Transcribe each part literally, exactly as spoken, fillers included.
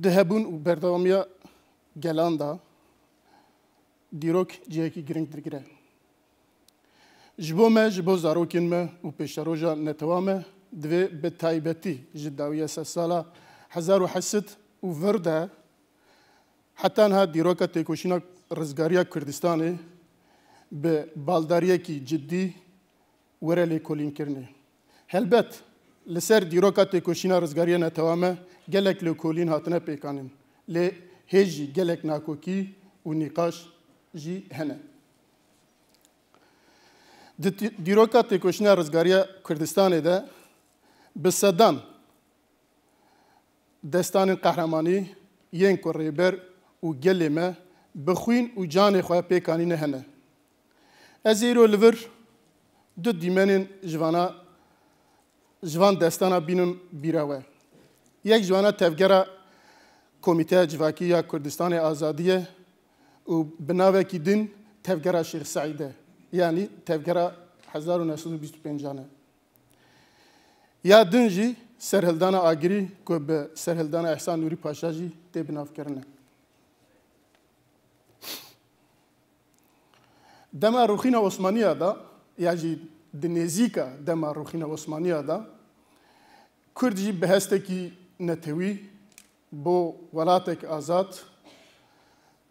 Di hebûn û berdewamiya gelan de dîrok cihekî girîng digire. Ji bo me, ji bo zarokên me û pêşeroja netewa me divê bi taybetî ji dawiya sedsala hezar û heşt sed û vir de heta niha dîroka têkoşîna rizgariya Kurdistanê bi baldariyekî cidî were lêkolînkirinê. Helbet, li ser dîroka têkoşîna rizgariya netewa me gelek lêkolîn hatine pêkanîn. Lê hê jî gelek nakokî û nîqaş jî hene. Di tî-, dîroka têkoşîna rizgariya Kurdistanê de bi sedan destanên qehremanî yên ku rêber û gelê me bi xwîn û canê xwe pêkanîne hene. Ez ê îro li vir du dîmenên ji vana, ji van destana bînim bîra we. Yek ji wana tevgera Komîteya Civakî ya Kurdistanê Azadî ye û bi navekî din tevgera Şêx Seîd e. Yanî tevgera hezar û neh sed û bîst û pêncan e. Ya din jî serhildana Agirî ku bi serhildana Îhsan Nûrî Paşa jî tê binavkirin e. Dema rûxîna Osmaniya de, ya jî di nêzîka dema rûxîna Osmaniya de, Kurd jî bi hestekî netewî bo welatek azad,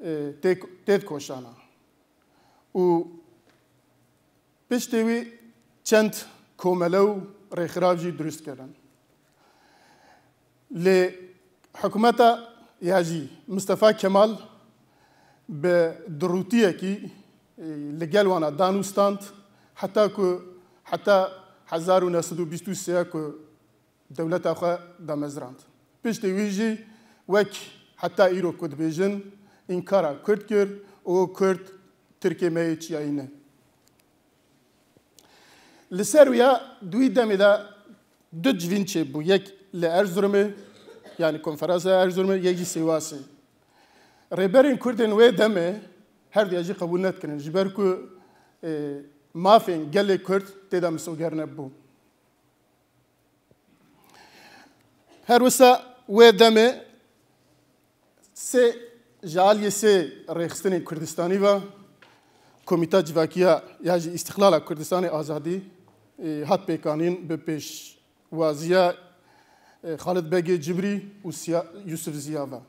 e, tê, tê dikoşana. Û piştê wî çend komele û rêxirav jî dirust kirin. Lê hikûmeta ya jî Mistefa Kemal bi dirûtiyekî, e, li gel wana danûstand, heta ku, heta hezar û neh sed û bîst û sê ku dewleta xwe damezrand. Piştî wî jî wek heta îro ku dibêjin, înkara Kurd kir û Kurd Tirkê me yê çiyayî ne. Li ser wî ya di wî demê de du civîn çêbû. Yek li Erzurumê, yanî konferansa Erzurumê, yek jî Sêwasê. Rêberên Kurdên wê demê her diya jî qebûl nedikirin. Ji ber ku, e, mafên gelê Kurd tê de misoger nebû. Her wisa wê demê sê, ji aliyê sê rêxistinên Kurdistanî ve Komîta Civakiya ya jî Îstîqlala Kurdistanê Azadî, e, hat pêkanîn bi pêşwaziya, e, Xalid Begê Cibrî û Siya-, Yusuf Ziya ve.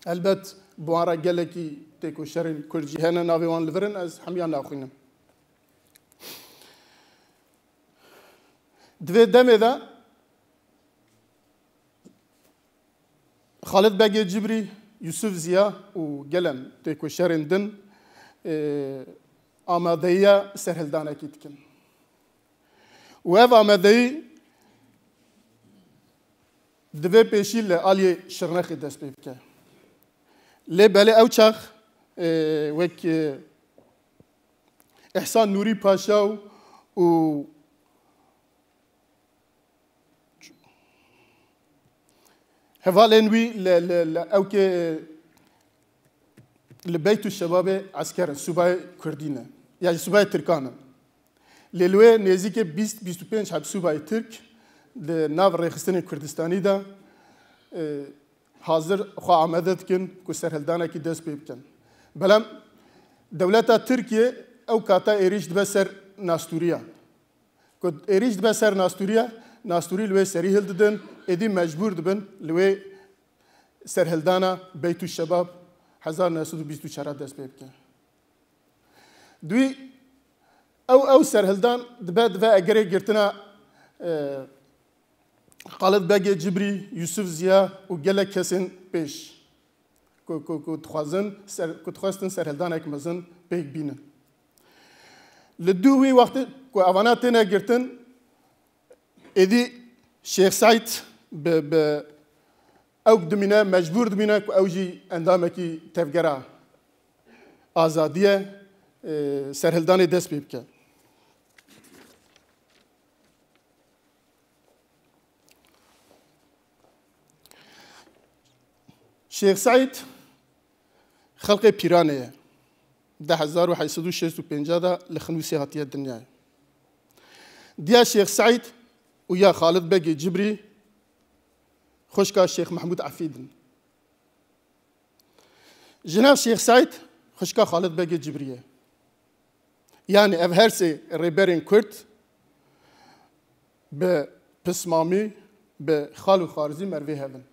Helbet bi wan re gelekî têkoşerên Kurd jî hene, navê wan li vir in, ez hemiyan naxwînim. Di vê demê de Xalid Begê Cibrî, Yusuf Ziya û gelen têkoşerên din, e, amadeyiya serhildanekî dikin. Û ev amadeyî divê pêşî li aliyê Şirnexê dest pê bike. Lê belê ew çax, e, wek, e, Îhsan Nûrî Paşa û, û hevalên wî li, li, li ewkê, e, li Beytû Şebabê esker in, subayê Kurdî ne. Ya jî subayê Tirkan in. Lê li wê nêzîkê bîst, bîst û pênc heb subayê Tirk di nav rêxistinên Kurdistanî de, e, hazir xwe amade dikin ku serhildanekî dest pê bikin. Belam dewleta Tirkiye ew kata êrîş dibe ser Nastûriya. Ku êrîş dibe ser Nastûriya, Nastûrî li wê serî hildidin, êdî mecbûr dibin li wê serhildana Beytû Şebab hezar neh sed û bîst û çar dest pê bike. Dûî ew, ew serhildan dibe, dibe egerê girtina, e, Xalid Begê Cibrî, Yusuf Ziya û gelek kesên pêş ku, ku, ku dixwazin ser, ku dixwestin serhildanek mezin pêk bînin. Li dû wî wextê ku evana têne girtin, êdî Şêx Seîd bi, bi ew dimîne, mecbûr dimîne ku ew jî endamekî tevgera Azadî ye, e, serhildanê dest pê bike. Şêx Seîd xelqê Pîranê ye. Di hezar û heşt sed û şêst û pênc de li Xinûsê hatiye dinyayê. Diya Şêx Seîd û ya Xalid Begê Cibrî xwişka Şêx Mehmûd Efîd in. Jina Şêx Seîd xwişka Xalid Begê Cibrî ye. Yanî ev her sê rêberên Kurd bi pismamî, bi xal û xarzî mervê hev in.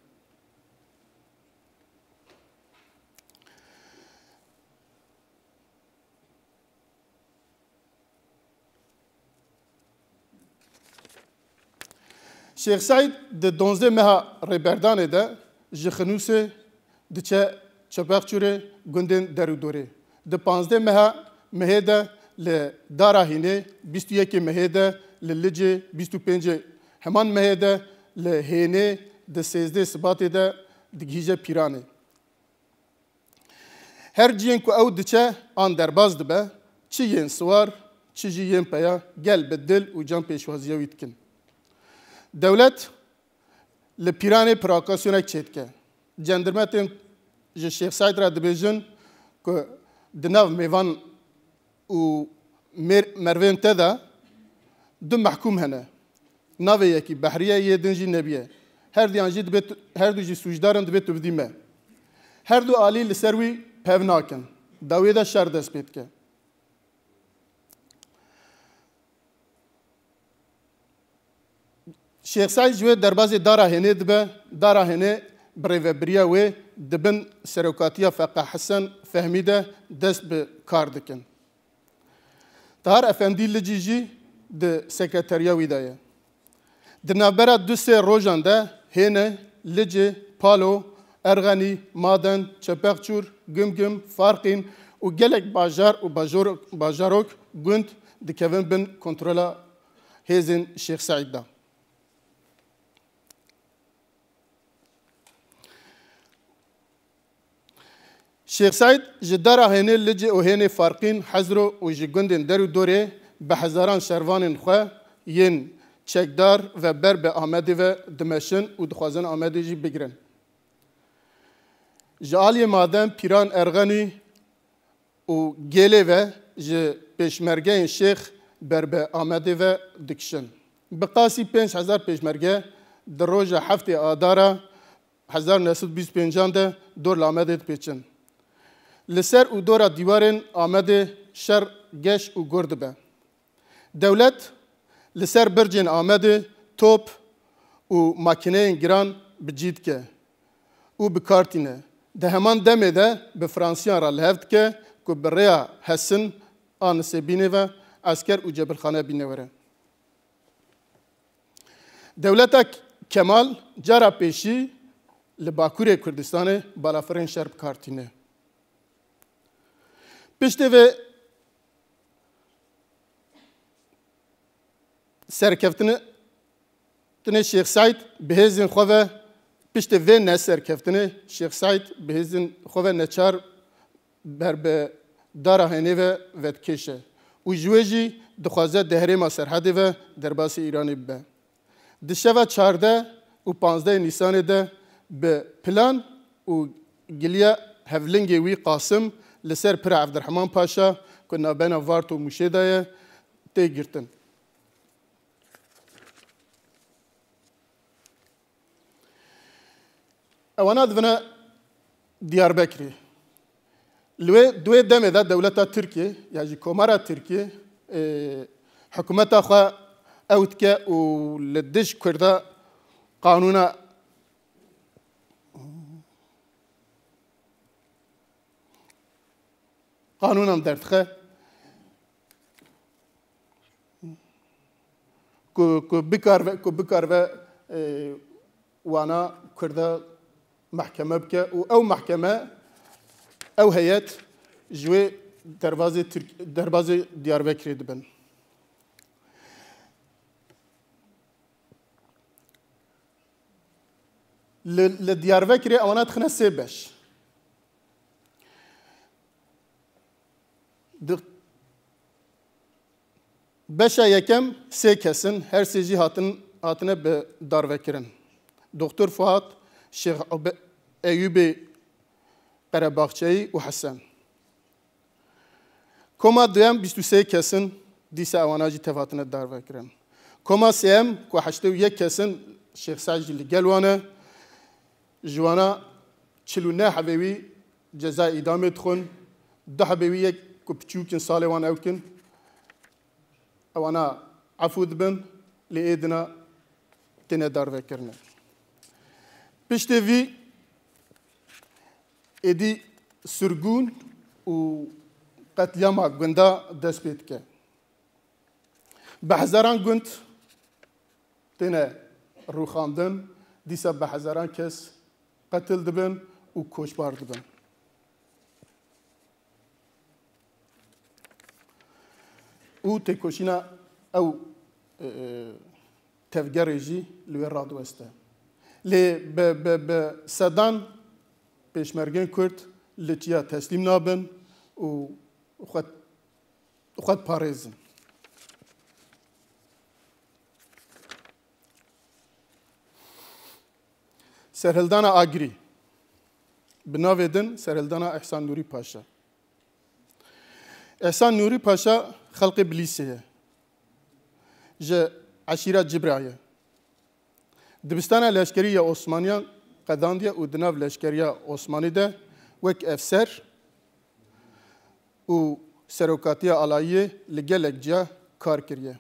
Şêx Seîd di donzdeh meha rêberdanê de ji Xinûsê diçe Çepexçûrê gundên derûdorê. Di panzdeh meha mehê de li Dara Hênê, bîst û yekê mehê de li Licê, bîst û pêncê heman mehê de li Hênê, di sêzdeh Sibatê de digihîje Pîranê. Her ciyên ku ew diçe an derbas dibe, çi yên siwar, çi jî yên peya gel bi dil û can pêşwaziya wî dikin. Dewlet li Pîranê provokasyonek çêdike. Cendirmetên ji Şêx Seîd re dibêjin ku di nav mêvan û mêr-, mervên te de du mehkûm hene. Navê yekî Behriye, yê din jî Nebiye. Her diyan jî dibê tu, her du jî sûcdar in, dibê tu bidî me. Her du alî li ser wî pev nakin. Dawiyê de şer dest pê dike. Şêx Seîd ji wê derbazê Dara Hênê dibe, Dara Hênê bi rêvebiriya wê di bin serokatiya Feqe Hesen Fehmî de dest bi kar dikin. Tahar Efendî Licî jî di sekreteriya wî de ye. Di navbera du sê rojan de Hêne, Licê, Palo, Erxenî, Maden, Çepexçûr, Gimgim, Farqîn û gelek bajar û bajor-, bajarok, gund dikevin bin kontrola hêzên Şêx Seîd de. Şêx Seîd ji Dara Hênê, Licê û Hênê Farqîn, Hezro û ji gundên der û dorê bi hezaran şervanên xwe yên çekdar ve ber bi Amedê ve dimeşin û dixwazin Amedê jî bigirin. Ji aliyê Maden, Pîran, Erxenî û Gêlê ve ji pêşmergeyên Şêx ber bi Amedê ve dikişin. Bi qasî pênc hezar pêşmerge di roja heftê Adara hezar neh sed bîst û pêncan de dor li Amedê dipêçin. Li ser û dora dîwarên Amedê şer geş û gor dibe. Dewlet li ser bircên Amedê top û makîneyên giran bi cî dike û bi kar tîne. Di heman demê de bi Fransiyan re li hev dike ku bi rêya Hesin a Nisêbînê ve esker û cebilxane bîne were. Dewleta Kemal cara pêşî li Bakurê Kurdistanê balafirên şer bi kar tîne. Piştê vê serkeftinê, tinê Şêx Seîd bi hêzên xwe ve, piştê vê neserkeftinê Şêx Seîd bi hêzên xwe ve neçar ber bi Dara Hênê ve vedikêşe û ji wê jî dixwaze di herêma Serhedê ve derbasî Îranê bibe. Di şeva çardeh û panzdeh Nîsanê de bi plan û giliya hevlingê wî Qasim li ser pira Evdirheman Paşa ku navbeyna Vart û Mûşê de ye, tê girtin. Ewana divine Diyarbekirê. Li wê, di wê demê de dewleta Tirkiyê, ya jî Komara Tirkiyê, e, hikûmeta xwe ew dike û li dij Kurda qanûna, qanûnan derdixe. Ku, ku bikarve, ku bikarve, e, wana Kurda mehkeme bike û ew mehkeme, ew heyet ji wê derbazê Tirk-, derbazê Diyarbekirê dibin. Li, li Diyarbekirê ewana dixine sê beş. Di, beşa yekem sê kes in, her sê jî hatin, hatine bi darvekirin. Doktor Fuat, Şêx Ebe-, Eyûbê Qerebaxçeyî û Hesen. Koma duyem bîst û sê kes in, dîsa ewana jî tev hatine darvekirin. Koma sêyem ku heştê û yek kes in, Şêx Seîd jî li gel wan e, Ji wana çil û neh hebê wî ceza îdamê dixwin, du hebê wî yek ku piçûk in salê wan ewk in, ewana efû dibin, lê ê dina têne darvekirinê. Piştê vî êdî sirgûn û qetlîama gunda dest pê dike. Bi hezaran gund têne rûxandin, dîsa bi hezaran kes qetil dibin û koçbar dibin. Û têkoşîna ew, e, e, tevgerê jî li wê radiweste. Lê bi, bi, bi sedan pêşmergên Kurd li çiya teslîm nabin û xwe, xwe diparêzin. Serhildana Agirî. Bi navê din Serhildana Îhsan Nûrî Paşa. Îhsan Nûrî Paşa xelkê Bilîsê ye. Ji eşîra Cibra ye. Dibistana leşkerî ya Osmaniyan qedandiye û di nav leşkeriya Osmanî de wek efser û serokatiya alayiyê li gelek ciya kar kiriye.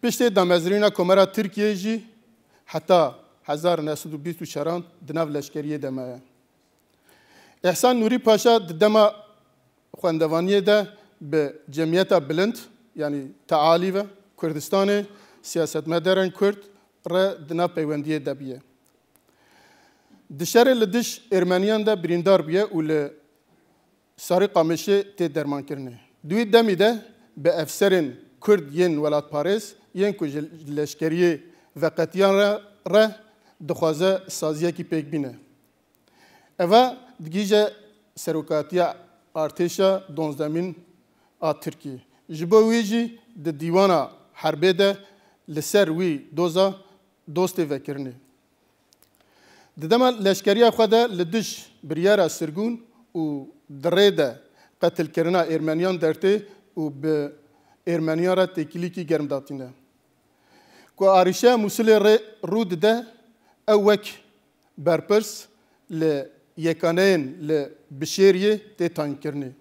Piştê damezrîna Komara Tirkiyeyê jî heta hezar neh sed û bîst û çaran di nav leşkeriyê de maye. Îhsan Nûrî Paşa di dema xwendevaniyê de bi cemiyeta bilind, yanî tealî ve Kurdistanê, siyasetmedarên Kurd re di nav peywendiyê de bûye. Di şerê li dij Ermeniyan de birîndar bûye û li Sarî Qamişê tê dermankirinê. Di wî demî de bi efserên Kurd yên welatparêz, yên ku ji leşkeriyê veqetiyan re, re dixwaze saziyekî pêk bîne. Eva digihîje serokatiya artêşa donzdemîn a Tirkiyê. Ji bo wî jî di dîwana herbê de li ser wî doza dostê vekirinê. Di dema leşkeriya xwe de li dij biryara sirgûn û di rê de qetilkirina Ermeniyan dertê û bi Ermeniyan re têkilîkî germ datîne. Ku arîşeya Mûsilê rê rû dide, ew wek berpirs li yekaneyên li Bişêriyê tê tayînkirinê.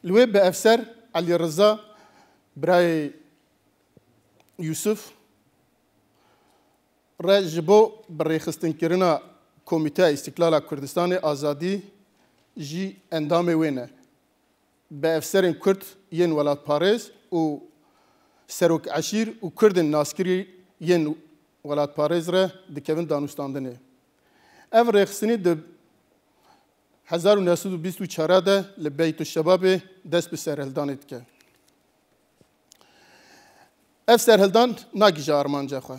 Li wê bi efser Elî Riza, birayê Yûsif, re ji bo birêxistinkirina Komîteya Îstiklala Kurdistanê Azadî jî endamê wê ne. Bi efserên Kurd yên welatparêz û serok eşîr û Kurdên naskirî yên welatparêz re dikevin danûstandinê. Ev rêxistinî di hezar û neh sed û bîst û çar de li Beytuşşebabê dest bi serhildanê dike. Ev serhildan nagihîje armanca xwe.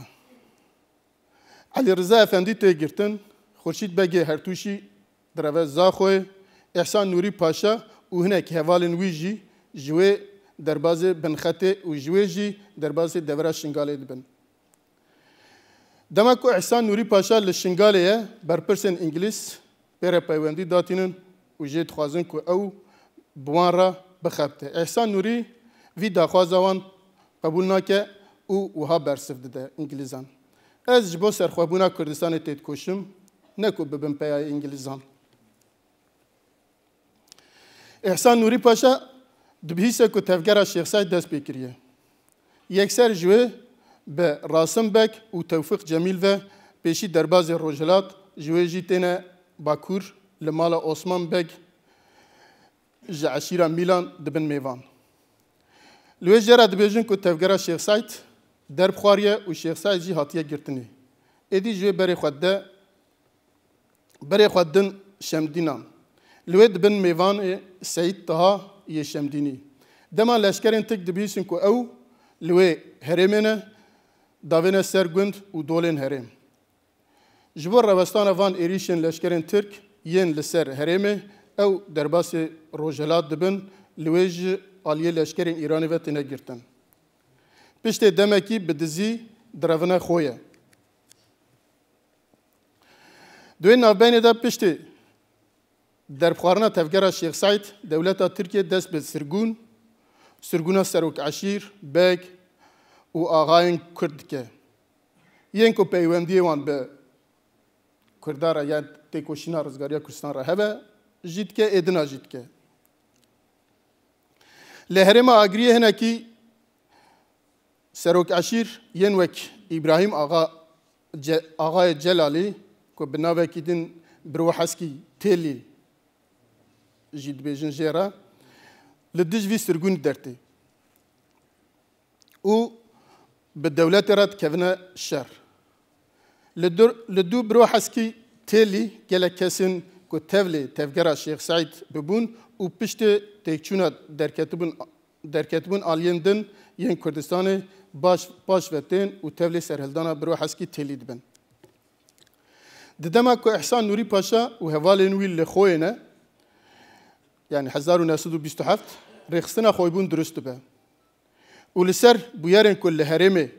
Elî Riza Efendî tê girtin, Xurşîd Begê Hertûşî direve Zaxoyê, Îhsan Nûrî Paşa û hinek hevalên wî jî ji wê derbazê Binxetê û ji wê jî derbazê devera Şingalê dibin. Dema ku Îhsan Nûrî Paşa li Şingalê ye, berpirsên Îngilîz pê re peywendî datînin û jê dixwazin ku ew bi wan re bixebite. Îhsan Nûrî vî daxwaza wan qebûl nake û wiha bersiv dide Îngilîzan: Ez ji bo serxwebûna Kurdistanê têdikoşim, ne ku bibim peyayê Îngilîzan. Îhsan Nûrî Paşa dibihîse ku tevgera Şêx Seîd dest pê kiriye. Yekser ji wê bi Rasim Beg û Tewfîq Cemîl ve pêşî derbazê Rojhilat, ji wê jî têne Bakur, li mala Osman Beg ji eşîra Mîlan dibin mêvan. Li wê jê re dibêjin ku tevgera Şêx Seîd derbixwariye û Şêx Seîd jî hatiye girtinê. Êdî ji wê berê xwe dide, berê xwe didin Şemdînan. Li wê dibin mêvanê Seyîd Taha yê Şemdînî. Dema leşkerên Tirk dibihîsin ku ew li wê herêmê ne, davêne ser gund û dolên herêm. Ji bo rewestana van êrîşên leşkerên Tirk yên li ser herêmê, ew derbasê Rojhilat dibin, li wê ji aliyê leşkerên Îranê ve têne girtin. Piştê demekî bi dizî direvine Xoyê. Di wê navbeynê de piştî derbixwarina tevgera Şêx Seîd, dewleta Tirkiyê dest bi sirgûn, sirgûna serok eşîr, beg û axayên Kurd dike. Yên ku peywendiyê wan bi Kurda re, yan têkoşîna rizgariya Kurdistan re hebe jî dike, êdina jî dike. Li herêma Agiriyê hinekî serok eşîr yên wek Îbrahîm Axa Ce-, Axayê Celalî, ku bi navekî din Biro Heskî Têlî jî dibêjin jê re, li dij vî sirgûnî dertê û bi dewletê re dikevine şer. Li dur-, li dû Biro Heskî Têlî gelek kesên ku tevlê tevgera Şêx Seîd bibûn û piştê têkçûna derketibûn, derketibûn aliyên din yên Kurdistanê baş, paş ve tên û tevlê serhildana Biro Heskî Têlî dibin. Di dema ku Îhsan Nûrî Paşa û hevalên wî li Xoyê ne, yanî hezar û neh sed û bîst û heft, rêxistina Xoybûn dirust dibe. Û li ser bûyerên ku li herêmê,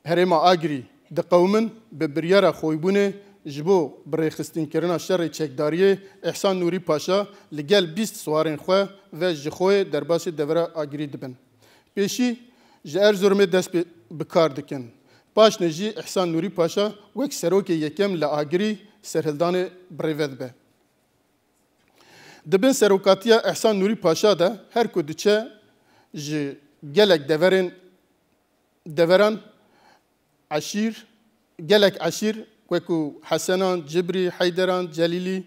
herêma Agirî diqewimin, bi biryara Xoybûnê ji bo birêxistinkirina şerê çekdariyê Îhsan Nûrî Paşa li gel bîst siwarên xwe ve ji Xoyê derbasî devera Agirî dibin. Pêşî ji Erzurumê dest pê bi kar dikin. Paşnê jî Îhsan Nûrî Paşa wek serokê yekem li Agirî serhildanê birêve dibe. Di bin serokatiya Îhsan Nûrî Paşa de her ku diçe ji gelek deverên, deveran eşîr, gelek eşîr wekû Hesenan, Cibrî, Heyderan, Celîlî,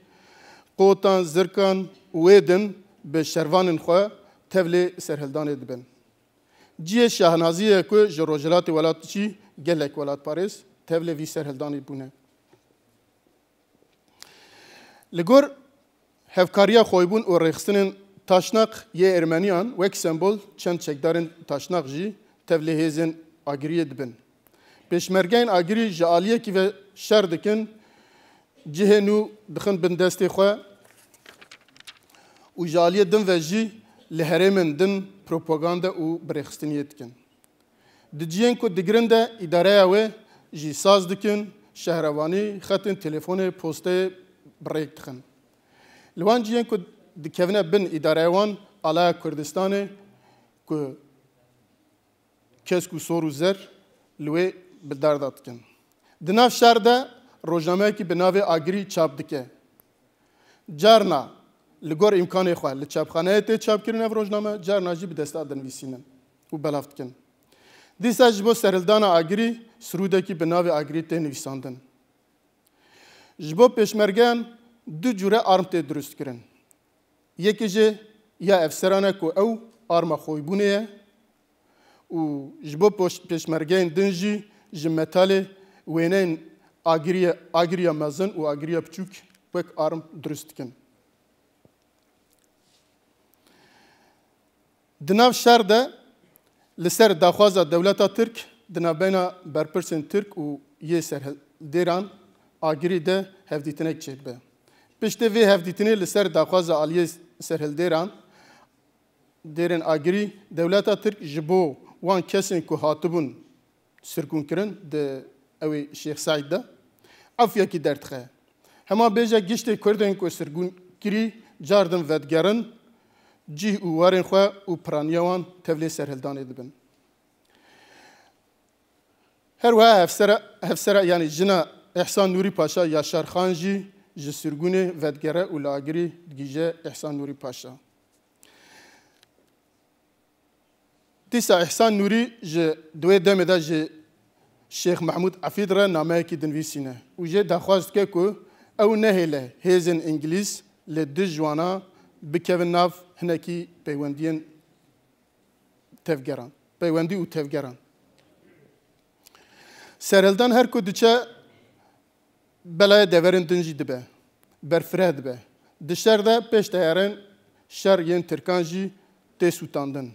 Qotan, Zirkan û wê din bi şervanên xwe tevlê serhildanê dibin. Cihê şahnaziyê ye ku ji rojhilatê welat jî gelek welatparêz tevlê vî serhildanê bûne. Li gor hevkariya Xoybûn û rêxistinên Taşnaq yê Ermeniyan wek sembol çend çekdarên Taşnaq jî tevlê hêzên Agiriyê dibin. Pêşmergeyên Agirî ji aliyekî ve şer dikin, cihê nû dixin bin destê xwe û ji aliyê din ve jî li herêmên din propaganda û birêxistiniyê dikin. Di cihên ku digirin de îdareya wê jî saz dikin, şehrevanî, xetên telefonê, posteyê bi rêk dixin. Li wan cihên ku dikevine bin îdareya wan, Alaya Kurdistanê ku kesk û sor û zer li wê bi dar de dikin. Di nav şer de rojnameyekî bi navê Agirî çap dike. Carna li gor îmkanê xwe li çapxaneyê tê çapkirin ev rojname, carna jî bi desta dinivîsînin û belav dikin. Dîsa ji bo serhildana Agirî sirûdekî bi navê Agirî tê nivîsandin. Ji bo pêşmergeyan du cûre arm tê dirust kirin. Yekê jê ya efseran e ku ew arma Xoybûnê ye û ji bo poş-, pêşmergeyên din jî ji metalê wêneyên Agiriye-, Agiriya Mezin û Agiriya Piçûk wek arm dirust dikin. Di nav şer de li ser daxwaza dewleta Tirk di navbeyna berpirsên Tirk û yê serhildêran Agirî de hevdîtinek çêdibe. Piştê vê hevdîtinê li ser daxwaza aliyê serhildêran, dêrên Agirî, dewleta Tirk ji bo wan kesên ku hatibûn sirgûnkirin di ew ê Şêx Seîd de efûyekî derdixe. Hema bêje giştê Kurdên ku sirgûnkirî cardin vedigerin cih û warên xwe û piraniya wan tevlê serhildanê dibin. Her wiha hevsera, hevsera, yanî jina Îhsan Nûrî Paşa Yaşar Xan jî ji sirgûnê vedigere û li Agirî digihîje Îhsan Nûrî Paşa. Dîsa Îhsan Nûrî ji di wê demê de ji Şêx Mehmûd Efîd re nameyekî dinivîsîne û jê daxwaz dike ku ew nehêle hêzên Îngilîz li dij wana bikevin nav hinekî peywendiyên tevgeran, peywendî û tevgeran. Serhildan her ku diçe, belayê deverên din jî dibe, berfireh dibe. Di şer de pêş teyarên şer yên Tirkan jî tê sûtandin.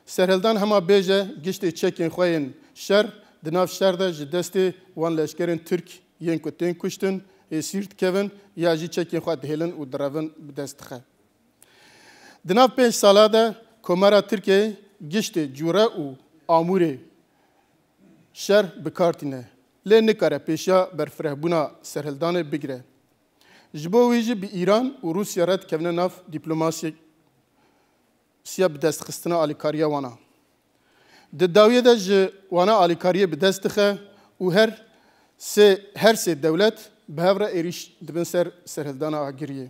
Serhildan hema bêje giştê çekên xwe yên şer di nav şer de ji destê wan leşkerên Tirk yên ku tên kuştin ê sîr dikevin ya jî çekên xwe dihêlin û direvin bi dest dixe. Di nav pênc sala de Komara Tirkiyeyê giştê cûre û amûrê şer bi kar tîne, lê nikare pêşiya berfirehbûna serhildanê bigire. Ji bo wî jî bi Îran û Rûsya re dikevine nav dîplomasiyek-, siya bidestxistina alîkariya wana. Di dawiyê de ji wana alîkariyê bi dest dixe û her sê, her sê dewlet bi hev re êrîş dibin ser serhildana Agiriyê.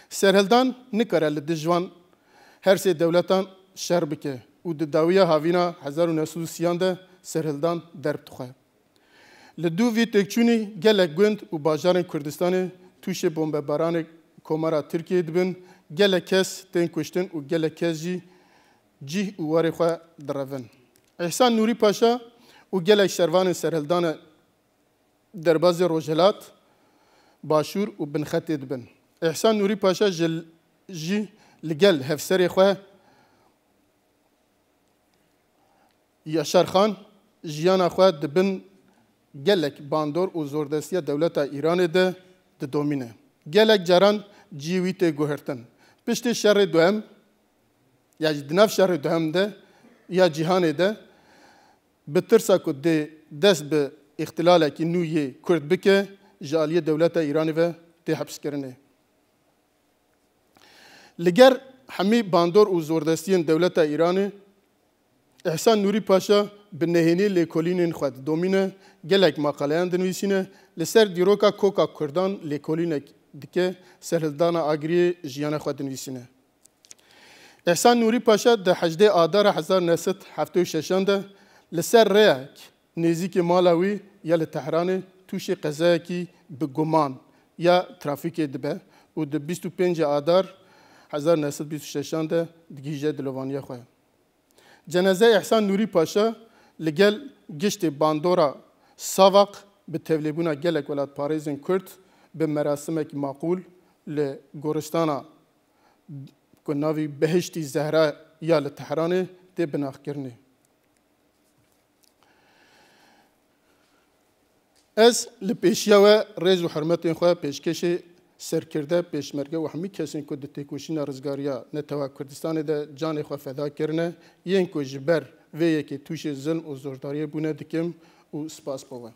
Serhildan nikare li dij van her sê dewletan şer bike û di dawiya havîna hezar û neh sed û sîyan de serhildan derb dixwe. Li dû vî têkçûnî gelek gund û bajarên Kurdistanê tûşê bombebaranê Komara Tirkiyeyê dibin, gelek kes tên kuştin û gelek kes jî cih û warê xwe direvin. Îhsan Nûrî Paşa û gelek şervanên serhildane derbazê Rojhilat, Başûr û Binxetê dibin. Îhsan Nûrî Paşa ji, jî li gel hevserê xwe Yaşar Xan jiyana xwe di bin gelek bandor û zordestiya dewleta Îranê de didomîne. Gelek caran cihê wî tê guhertin. Piştî şerê duhem, ya jî di nav şerê duhem de ya cîhanê de, bi tirsa ku dê dest bi îxtilalekî nû yê Kurd bike, ji aliyê dewleta Îranê ve tê hepskirinê. Li ger hemî bandor û zordestiyên dewleta Îranê, Îhsan Nûrî Paşa bi nehênî lêkolînên xwe didomîne, gelek maqaleyan dinivîsîne, li ser dîroka koka Kurdan lêkolînek dike, serhildana Agiriyê jiyana xwe dinivîsîne. Îhsan Nûrî Paşa di hejdê Adara hezar neh sed heftê û şeşan de li ser rêyek nêzîkî mala wî ya li Tehranê tûşê qezayekî bi guman ya trafîkê dibe û di bîst û pêncê Adar hezar neh sed bîst û şeşan de digihîje dilovaniya xwe. Cenazeya Îhsan Nûrî Paşa li gel giştê bandora Savaq bi tevlêbûna gelek welatparêzên Kurd bi merasimekî maqûl li goristana ku navî Behiştî Zehra ya li Tehranê tê binaxkirinê. Ez li pêşiya we rêz û hurmetên xwe pêşkêşê serkirde, pêşmerge û hemî kesên ku di têkoşîna rizgariya Netewa Kurdistanê de canê xwe feda kirine, yên ku ji ber vê yekê tûşê zilm û zordariyê bûne dikim û spas bo we.